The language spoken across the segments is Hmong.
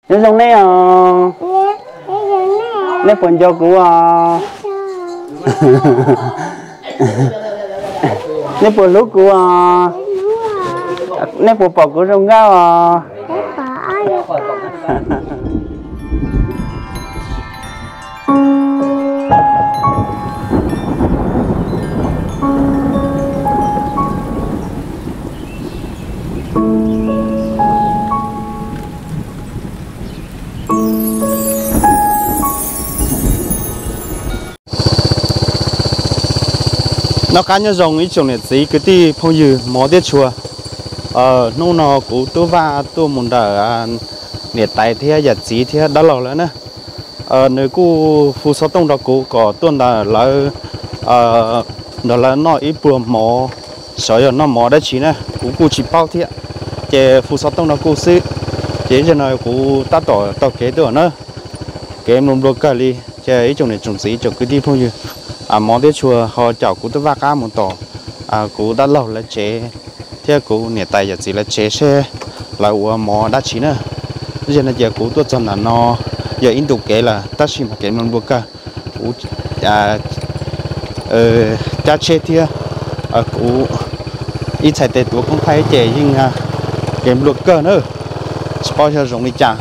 Nyob zoo nej os. Nej puas nco kuv os? Nej puas hlub kuv os? Nej puas pom kuv zoo nkauj os? Noj qab nyob zoo ib tsoom niam txiv kwv tij phooj ywg hmov thiab tshua. Hnub no kuv Tub Vaj tuaj mus nram niam tais thiab yawm txiv thiab dab laug lawm na. Nws kuj hu xov tooj rau kuv kom tuaj nrog lawv, nrog lawv noj ib pluag mov, xyov yog noj mov dab tsi na, kuv kuj tsis paub thiab. Ces hu xov tooj rau kuv xwb, ces ib zaug no kuv tab tom taug kev tuaj na. Kev nplua nplua kawg li, ces ib tsoom niam tsoom txiv tsoom kwv tij phooj ywg, hmov thiab tshua ho caum kuv Tub Vaj qab mus tom kuv dab laug lawv tsev thiab kuv niam tais yawm txiv lawv tsev seb lawv ua mov dab tsi na. Ib zaug no ces kuv tuaj txog ntawm no yog ib ntu kev lawm tab sis mas kev nplua nplua kawg. Kuv cab tsheb thiab kuv ib txhais tes tuav koob thaij ces yeej kev nplua kawg na. Tsis paub xyov zoo li cas,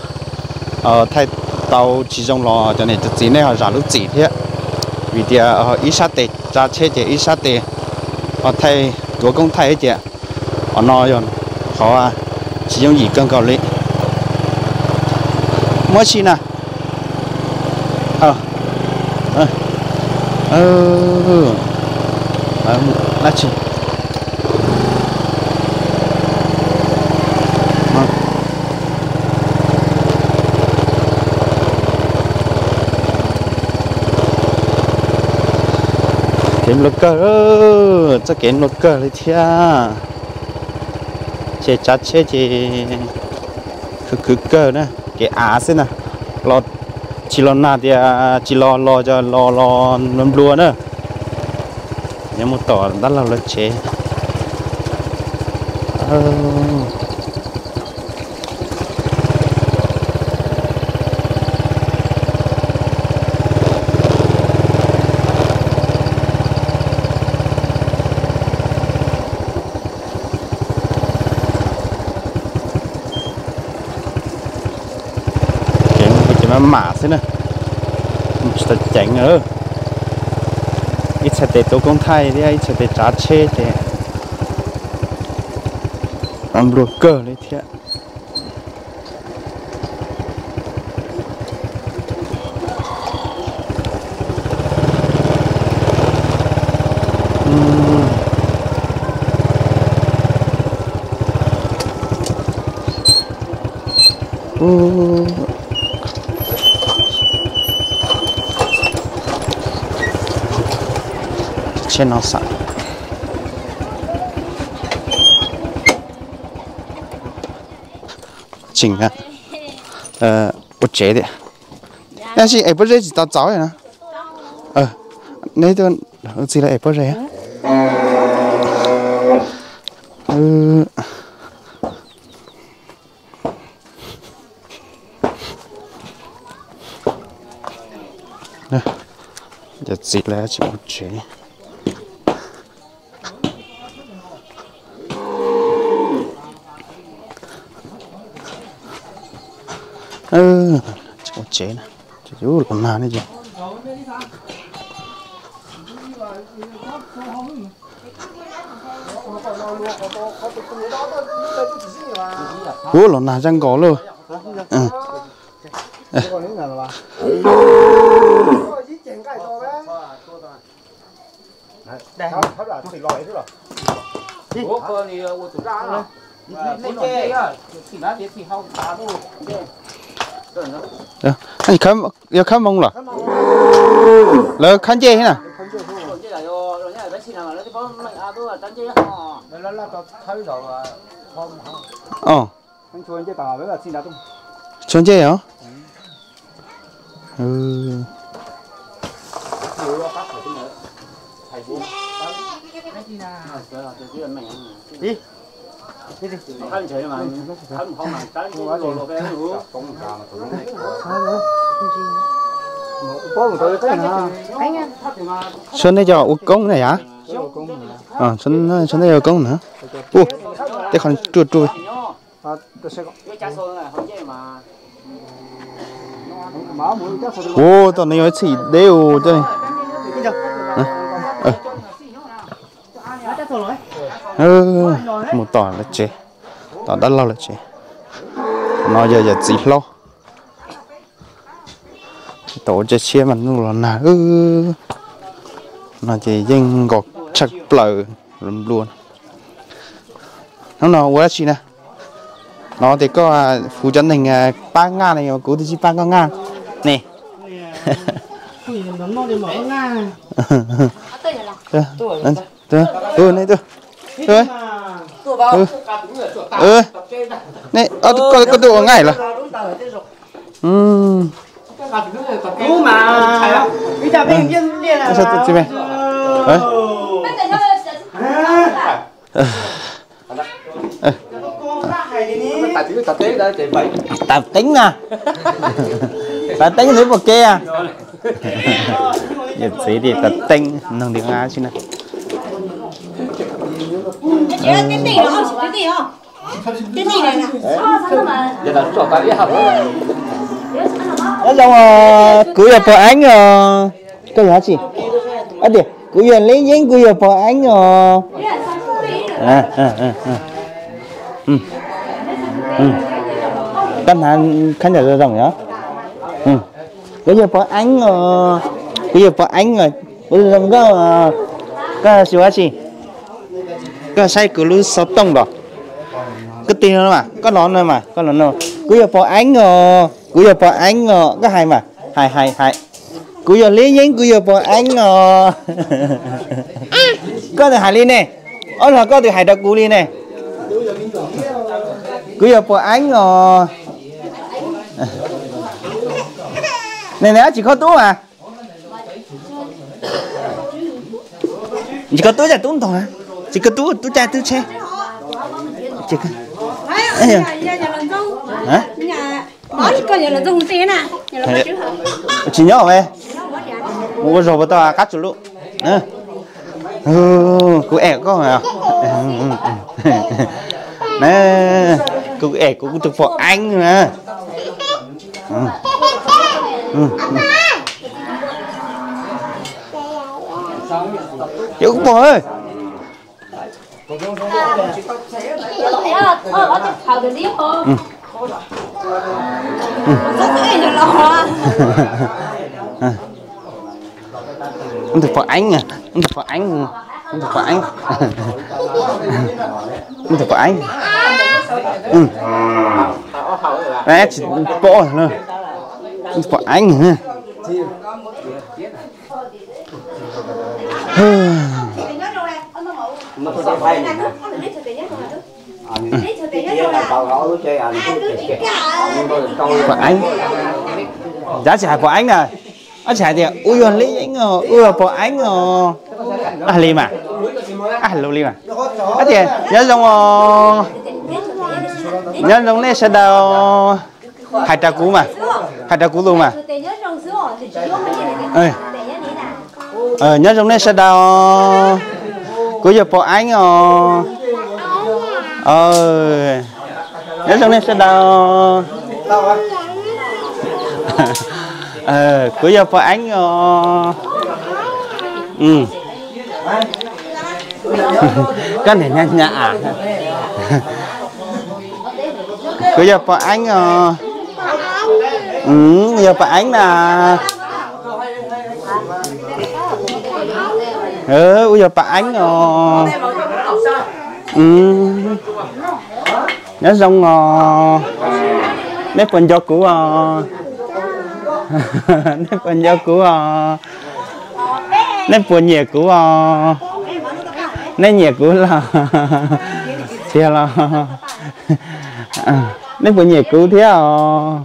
thaij tau tsis zoo los cov niam cov txiv nej ho zam lub txim thiab. Vim tias ib sab tes tsav tsheb ces ib sab tes ho thaij tuav koob thaij ces qhov no yog qhov tsis yooj yim kawg nkaus li. Muab si na. Dab tsi? Kev nplua kawg, txoj kev nplua kawg li thiab. Ces tsav tsheb ces khwv khwv kawg na, kev av xwb na. Los tsis los nag tias tsis los los los los nplua nplua na. Yuav mus tom dab laug lawv tsev. Ces maj mam xwb na, tsis tau ceev. Ib txhais tes tuav koob thaij thiab ib txhais tes tsav tsheb ces nplua kawg li thiab. Tsheb no xav tseem ua tsev tiag. Tab sis es pob zeb tsis tau txaus na. Neb tuaj txig lawv es pob zeb. Cov txiv lawv tsis ua tsev. Tsis ua tsev na, los nag ne. Ub, los nag zaj nkaus lauj. Yog khawb moo los? Lawv khawb ncej na. Tshuav ncej os. Suav nej cov ua koob na yom? Suav nej cov ua koob na. Ua, tej qhov ruaj ruaj. Ua, tom no yog ib txhij deb ua. Mus tom lawv tsev, tom dab laug lawv tsev. No yog yawm txiv hlob. Tau ua tsev tshiab mas ntuj los nag. No ces yeej nkaus tshaj plaws nplua. Hnub no ua dab tsi na? No tias koj hu cov neeg pab Ngaj ne, kuv twb tsis pab koj Ngaj ne. Ne, koj tuaj ua Ngaj los? Tam teeb na, tam teeb nws puas ke? Yawm txiv tias tam teeb, noog li qab tsi na. Nyob zoo, kuv yog Pov Eeb os. Koj yog dab tsi? Tias kuv yog Lib Yeeb, kuv yog Pov Eeb os. Koj hnav khab ncaws zoo zoo os. Kuv yog Pov Eeb os, kuv yog Pov Eeb os, kuv zoo zoo nkauj os. Koj xyuas dab tsi? Koj saib kuv lub xov tooj los? Koj tig no mas, koj los no mas, koj los no. Kuv yog Pov Eeb os, kuv yog Pov Eeb os, koj hais mas, hais hais hais. Kuv yog Lib Yeeb, kuv yog Pov Eeb os. Koj twb hais li ne, ob los koj twb hais rau kuv li ne. Kuv yog Pov Eeb os. Ne ne, tsis koj tub mas. Tsis koj tub, cas tub ntog na. Tsis koj tub, tub caij tub tsheb. Tsis nyob me, ua zaug puas tau qab tsuas lub. Kuv es koj, kuv es kuv tus Pov Eeb na. Ces kuv pom, tus Pov Eeb, tus Pov Eeb, tus Pov Eeb, tsis pom, tus Pov Eeb. Pov Eeb, cas tsis hais Pov Eeb na? Ab, tsis hais tias kuv yog Lib Yeeb os, kuv yog Pov Eeb os. Ab, hais li mas, ab, hais lus li mas. Ab, tias nyob zoo os, nyob zoo nej sawv daws. Hais rau kuv mas, hais rau kuv lus mas. Nyob zoo nej sawv daws, kuv yog Pov Eeb os. Nyob zoo nej sawv daws, kuv yog Pov Eeb os. Koj niam nyab nyab a. Kuv yog Pov Eeb os. Kuv yog Pov Eeb na. Kuv yog Pov Eeb os. Nyob zoo os. Nej puas nco kuv os? Nej puas nco kuv os? Nej puas nyiam kuv os? Nej nyiam kuv los? Tiag los? Nej puas nyiam kuv thiab os?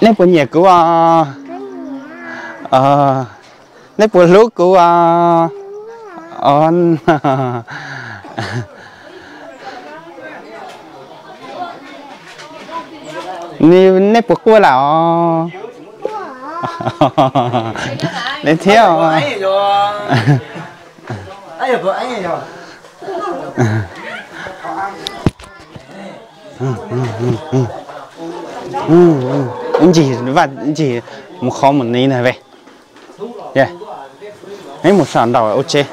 Nej puas nyiam kuv os? Nej puas hlub kuv os? Os, nej puas quaj lawm os? Nej thiab. Ncig vaj ncig mus qhov mus ni na ve. Mus sam nraum ua tsev,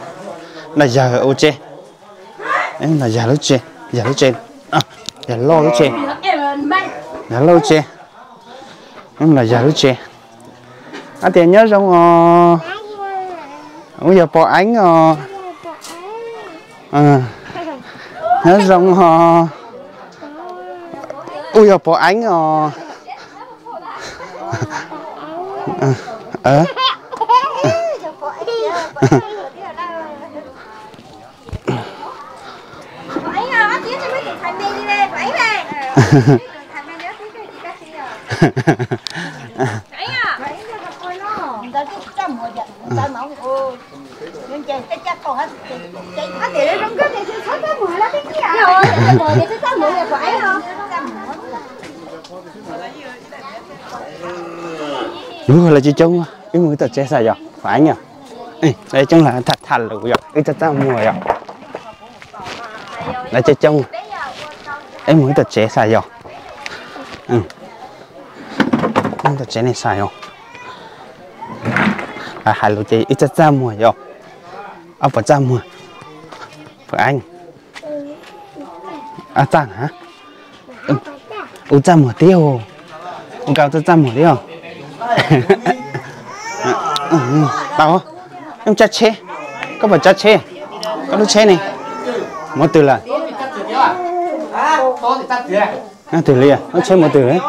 nram yawg ua tsev, nram yawg lub tsev, yawg lub tsev, yawg loj lub tsev, yawg loj lub tsev, nram yawg lub tsev. Ab tias nyob zoo os, wb yog Pov Eeb os, nyob zoo os, wb yog Pov Eeb os. Lawv coob coob, wb mus wb tom tsev xav yog Pov Eeb os. Lawv coob lawv tham tham lus yog wb txaj txaj muag yog. Lawv coob coob, wb mus wb tom tsev xav yog. Wb tom tsev ne xav yog. Lawv hais lus ces wb txaj txaj muag yog. Ob puas txaj muag? Pov Eeb, txaj na. Ua txaj muag tiag, ua kab txaj txaj muag tiag. Tau, nej tsav tsheb, koj puas tsav tsheb? Koj lub tsheb ne, mus twg lawm? Twg li, lub tsheb mus twg lawm?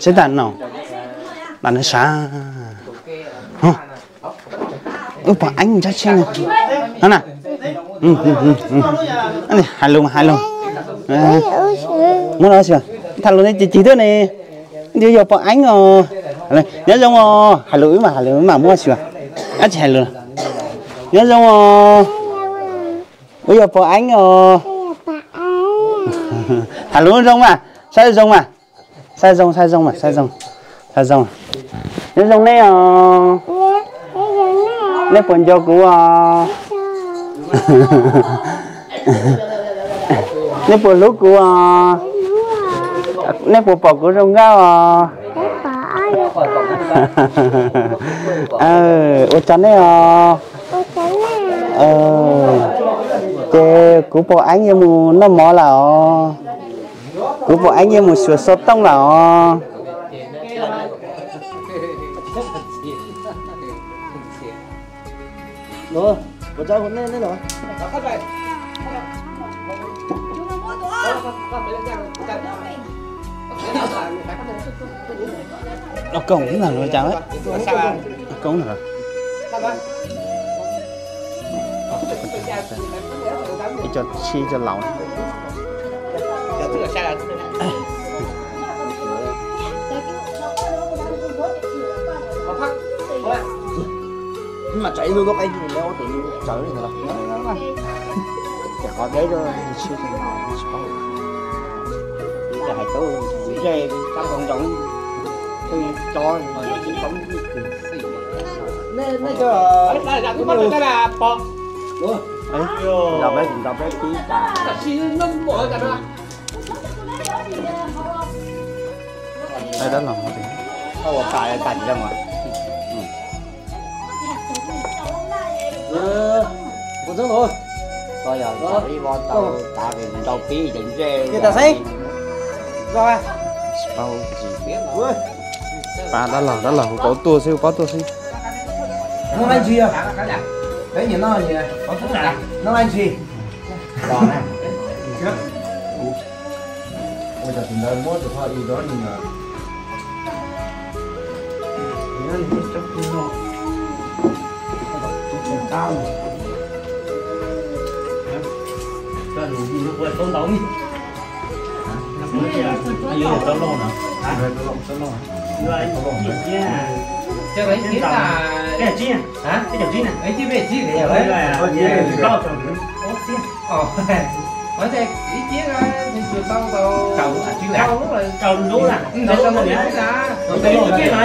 Tsheb tam no, tam no sav. Wb Pov Eeb tsav tsheb no na. Hais lus mas hais lus. Muab los xyuas, tham lus nej cig cig tuaj ne. Nws yog Pov Eeb os. Nyob zoo os, hais lus wb mas hais lus wb mam muab xyuas. Ab tsis hais lus. Nyob zoo os. Wb yog Pov Eeb os. Hais lus zoo mas, saib zoo mas. Saib zoo, saib zoo mas, saib zoo, saib zoo. Nyob zoo nej os. Nej puas nco kuv os? Nej puas hlub kuv os? Nej puas pom kuv zoo nkauj os? Ua tsaug nej os. Ces kuv Pov Eeb yuav mus noj mov lawm os. Kuv Pov Eeb yuav mus xyuas xov tooj lawm os. Los koom ib ntag los cas, los koom ntag. Ib co tshib co laus. Mas tsam ib lub lub qaib lawv ob tug tsawv li ntawd los, ces qhov deb tsis paub. Ces hais tau zej tab nkoos ntsoov, tub tso tsis paub. Nrog peb, nrog peb tib tas. Ua tas tas tsis zoo mas. Koj yog ib vo tau tas nrau pib ces ntsej. Paub tsis, pab dab laug, dab laug hu pauv tuaj xwb, hu pauv tuaj xwb. Noj nqaij ntshis, peb nyiam noj, noj nqaij ntshis. Ua cov tus ntawd muab tus qhov i rov ni. Ib caum tsib na, ib caum tsib na, ib caum tsib na, ib caum tsib na, rau lub na, rau lub na, tsis yog tias,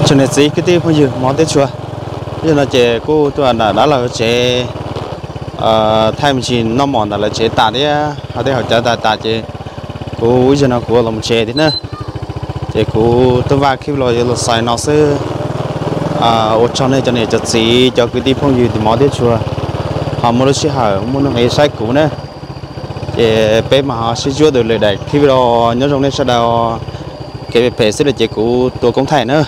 Tsoom niam txiv kwv tij phooj ywg hmov thiab tshua, yog no ces kuj tuaj nram dab laug tsev, thaij me ntsis noj mov ntawm lawv tsev tas thiab ho tej haus cawv tas tas ces kuv ib zaug no kuv los mus tsev thiab na. Ces kuv tuaj vaj khib los yuav los xais no xwb. Ua tsaug nej cov niam cov txiv cov kwv tij phooj ywg tim hmov thiab tshua, ho muaj lub sij hawm muaj nuj nqis saib kuv na. Ces peb mas ho sib zuag tus lwm daim clip los nyob zoo nej sawv daws. Kev phem phem xwb lawm ces kuv tua koob thaij na.